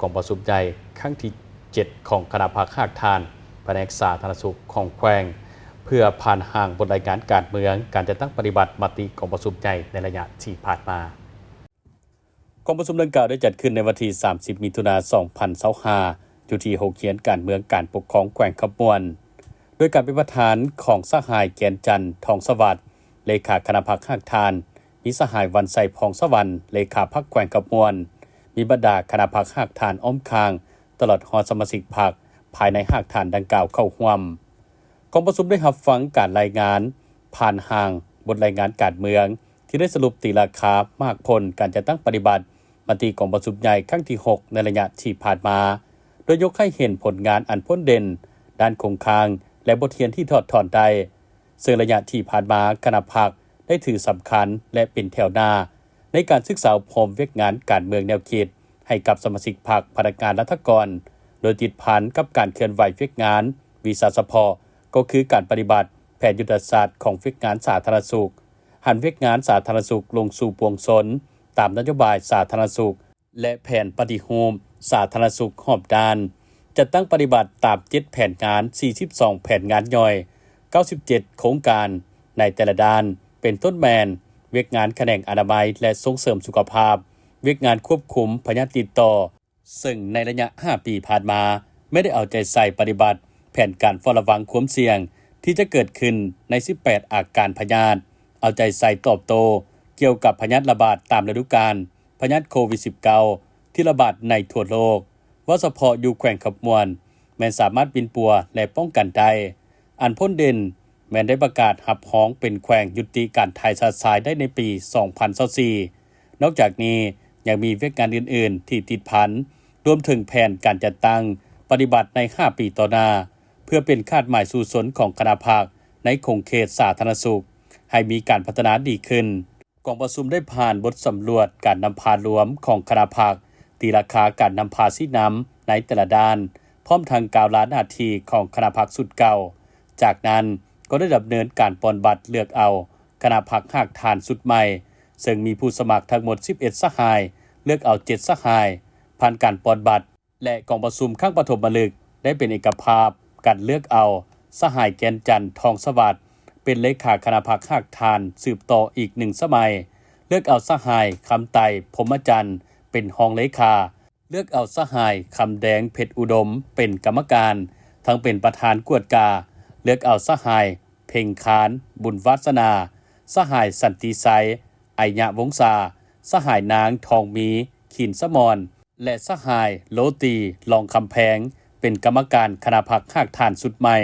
ກອງປະຊຸມໃຫຍ່ຄັ້ງທີເຈັດ ຂອງຄະນະພັກຮາກຖານພະແນກສາທາລະນະສຸກຂອງແຂວງ ເພື່ອຜ່ານຮ່າງບົດລາຍງານການເມືອງ ການຈັດຕັ້ງປະຕິບັດມະຕິກອງປະຊຸມໃຫຍ່ໃນໄລຍະທີ່ຜ່ານມາ. ກອງປະຊຸມດັ່ງກ່າວໄດ້ຈັດຂຶ້ນໃນວັນທີສາມສິບ ມິຖຸນາ ສອງພັນຊາວຫ້າ ຢູ່ທີ່ໂຮງຮຽນການເມືອງການປົກຄອງແຂວງຄຳມ່ວນ ໂດຍການເປັນປະທານຂອງສະຫາຍ ແກ່ນຈັນ ທອງສະຫວັດ ເລຂາຄະນະພັກຮາກຖານ, ມີສະຫາຍ ວັນໄຊ ພອງສະຫວັນ ເລຂາພັກແຂວງຄຳມ່ວນ, ມີບັນດາຄະນະພັກຮາກຖານອ້ອມຂ້າງ ຕະຫຼອດຮອດສະມາຊິກພັກພາຍໃນຮາກຖານດັ່ງກ່າວເຂົ້າຮ່ວມ. ກອງປະຊຸມໄດ້ຮັບຟັງການລາຍງານຜ່ານຮ່າງບົດລາຍງານການເມືອງ ທີ່ໄດ້ສະຫຼຸບຕີລາຄາໝາກຜົນການຈັດຕັ້ງປະຕິບັດມະຕິກອງປະຊຸມໃຫຍ່ຄັ້ງທີຫົກ ໃນໄລຍະທີ່ຜ່ານມາ, ໂດຍຍົກໃຫ້ເຫັນຜົນງານອັນພົ້ນເດັ່ນດ້ານຄົງຄ້າງ ແລະ ບົດຮຽນທີ່ຖອດຖອນໄດ້. ເຊິ່ງໄລຍະທີ່ຜ່ານມາ ຄະນະພັກໄດ້ຖືສຳຄັນ ແລະ ເປັນແຖວໜ້າໃນການສຶກສາອົບຮົມວຽກງານການເມືອງແນວຄິດໃຫ້ກັບສະມາຊິກພັກ, ພະນັກງານລັດຖະກອນ ໂດຍຕິດພັນກັບການເຄື່ອນໄຫວວຽກງານວິຊາສະເພາະ ກໍຄືການປະຕິບັດແຜນຍຸດທະສາດຂອງວຽກງານສາທາລະນະສຸກ, ຫັນວຽກງານສາທາລະນະສຸກລົງສູ່ປວງຊົນ ຕາມນະໂຍບາຍສາທາລະນະສຸກ ແລະ ແຜນປະຕິຮູບສາທາລະນະສຸກຮອບດ້ານ, ຈັດຕັ້ງປະຕິບັດຕາມເຈັດແຜນງານ, ສີ່ສິບສອງແຜນງານຍ່ອຍ, ເກົ້າສິບເຈັດໂຄງການໃນແຕ່ລະດ້ານ, ເປັນຕົ້ນແມ່ນ ວຽກງານຂະແໜງອະນາໄມ ແລະ ສົ່ງເສີມສຸຂະພາບ, ວຽກງານຄວບຄຸມພະຍາດຕິດຕໍ່, ເຊິ່ງໃນໄລຍະຫ້າປີຜ່ານມາ ແມ່ນໄດ້ເອົາໃຈໃສ່ປະຕິບັດແຜນການເຝົ້າລະວັງຄວາມສ່ຽງທີ່ຈະເກີດຂຶ້ນໃນສິບແປດອາການພະຍາດ, ເອົາໃຈໃສ່ຕອບໂຕ້ກ່ຽວກັບພະຍາດລະບາດຕາມລະດູການ, ພະຍາດໂຄວິດສິບເກົ້າ ທີ່ລະບາດໃນທົ່ວໂລກ, ເວົ້າສະເພາະຢູ່ແຂວງຄຳມ່ວນ ແມ່ນສາມາດປິ່ນປົວ ແລະ ປ້ອງກັນໄດ້. ອັນພົ້ນເດັ່ນແມ່ນໄດ້ປະກາດຮັບຮອງເປັນແຂວງຍຸຕິການຖ່າຍຊະຊາຍໄດ້ໃນປີສອງພັນຊາວສີ່. ນອກຈາກນີ້ຍັງມີວຽກງານອື່ນໆທີ່ຕິດພັນ, ລວມເຖິງແຜນການຈັດຕັ້ງປະຕິບັດໃນຫ້າປີຕໍ່ໜ້າ ເພື່ອເປັນຄາດໝາຍສູ້ຊົນຂອງຄະນະພັກໃນຂົງເຂດສາທາລະນະສຸກ ໃຫ້ມີການພັດທະນາດີຂຶ້ນ. ກອງປະຊຸມໄດ້ຜ່ານບົດສຳຫຼວດການນຳພາລວມຂອງຄະນະພັກ, ຕີລາຄາການນຳພາຊີ້ນຳໃນແຕ່ລະດ້ານ, ພ້ອມທັງກ່າວລາໜ້າທີ່ຂອງຄະນະພັກຊຸດເກົ່າ. ຈາກນັ້ນກໍໄດ້ດຳເນີນການປ່ອນບັດເລືອກເອົາຄະນະພັກຮາກຖານຊຸດໃໝ່, ເຊິ່ງມີຜູ້ສະໝັກທັງໝົດສິບເອັດສະຫາຍ, ເລືອກເອົາເຈັດສະຫາຍ, ຜ່ານການປ່ອນບັດ. ແລະ ກອງປະຊຸມຄັ້ງປະຖົມມະລຶກໄດ້ເປັນເອກະພາບກັນເລືອກເອົາສະຫາຍ ແກ່ນຈັນ ທອງສະຫວັດ ເປັນເລຂາຄະນະພັກຮາກຖານສືບຕໍ່ອີກໜຶ່ງສະໄໝ, ເລືອກເອົາສະຫາຍ ຄຳໄຕ ພົມມະຈັນ ເປັນຮອງເລຂາ, ເລືອກເອົາສະຫາຍ ຄຳແດງ ເພັດອຸດົມ ເປັນກຳມະການ ທັງເປັນປະທານກວດກາ, ເລືອກເອົາສະຫາຍ ເພັງຄານ ບຸນວາດສະໜາ, ສະຫາຍ ສັນຕິໄຊ ໄອຍະວົງສາ, ສະຫາຍ ນາງ ທອງມີ ຂີນສະໝອນ ແລະ ສະຫາຍ ໂລຕີ ລອງຄຳແພງ ເປັນກຳມະການຄະນະພັກຮາກຖານຊຸດໃໝ່.